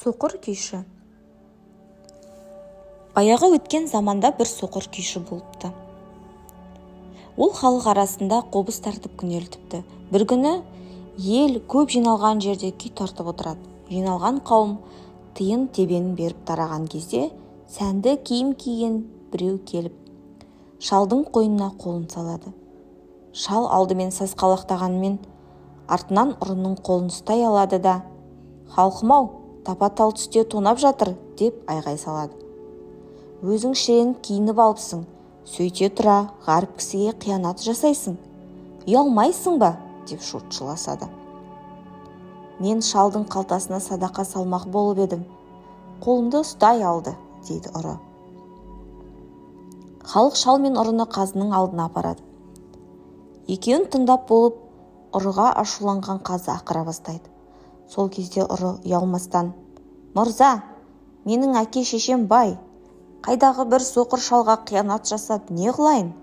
Соқыр күйші. Баяғы өткен заманда бір соқыр күйші болыпты. Ол халық арасында қобыз тартып күнелтіпті. Бір күні ел көп жиналған жерде күй тартып отырады. Жиналған қауым тиын-тебенін беріп тараған кезде сәнді киім киген біреу келіп, шалдың қойнына қолын салады. Шал алдымен сасқалақтағанымен, артынан ұрының қолын ұстай алады да: «Халқым-ау, тапа-тал түсте тонап жатыр», – деп айғай салады. «Өзің шіреніп киініп алыпсың, сөйте тұра ғаріп кісіге қиянат жасайсың, ұялмайсың ба?» – деп жұрт жыласады. «Мен шалдың қалтасына садақа салмақ болып едім, қолымды ұстай алды», – дейді ұры. Халық шал мен ұрыны қазының алдына апарады. Екеуін тыңдап болып, ұрыға ашуланған қазы ақыра бастайды. Сол кезде ұры ұялмастан: «Мырза, менің әке-шешем бай, қайдағы бір соқыр шалға қиянат жасап не қылайын?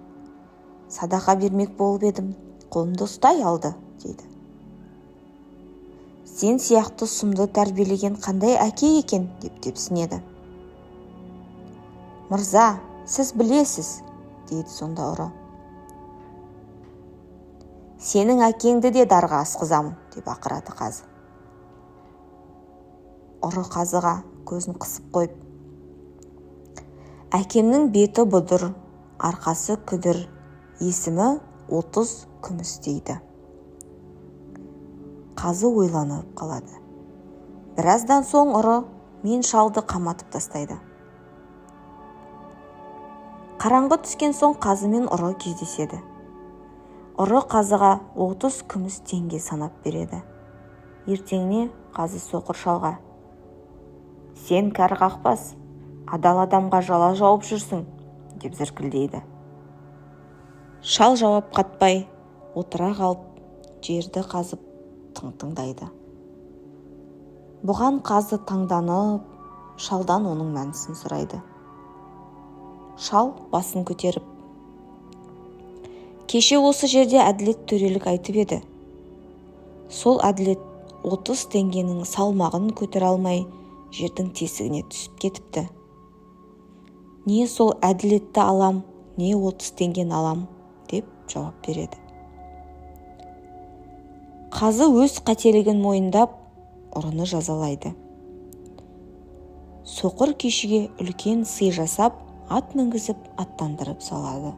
Садақа бермек болып едім, қолымды ұстай алды», – дейді. «Сен сияқты сұмды тәрбиелеген қандай әке екен?» – деп тепсінеді. «Мырза, сіз білесіз», – дейді сонда ұры. «Сенің әкеңді де дарға асқызамын», – деп ақырады қазы. Ұры қазыға көзін қысып қойып: «Әкемнің беті бұдыр, арқасы күдір, есімі 30 Күміс», – дейді. Қазы ойланып қалады. Біраздан соң ұры мен шалды қаматып тастайды. Қараңғы түскен соң қазы мен ұры кездеседі. Ұры қазыға 30 күміс теңге санап береді. Ертеңіне қазы соқыр шалға: «Сен, кәрі қақбас, адал адамға жала жауып жүрсің», – деп зіркілдейді. Шал жауап қатпай отыра қалып, жерді қазып тың тыңдайды. Бұған қазы таңданып, шалдан оның мәнісін сұрайды. Шал басын көтеріп: «Кеше осы жерде Әділет төрелік айтып еді. Сол Әділет 30 теңгенің салмағын көтере алмай, жердің тесігіне түсіп кетіпті. Не сол Әділетті алам, не 30 теңгені алам», – деп жауап береді. Қазы өз қателігін мойындап, ұрыны жазалайды. Соқыр күйшіге үлкен сый жасап, ат мінгізіп, аттандырып салады.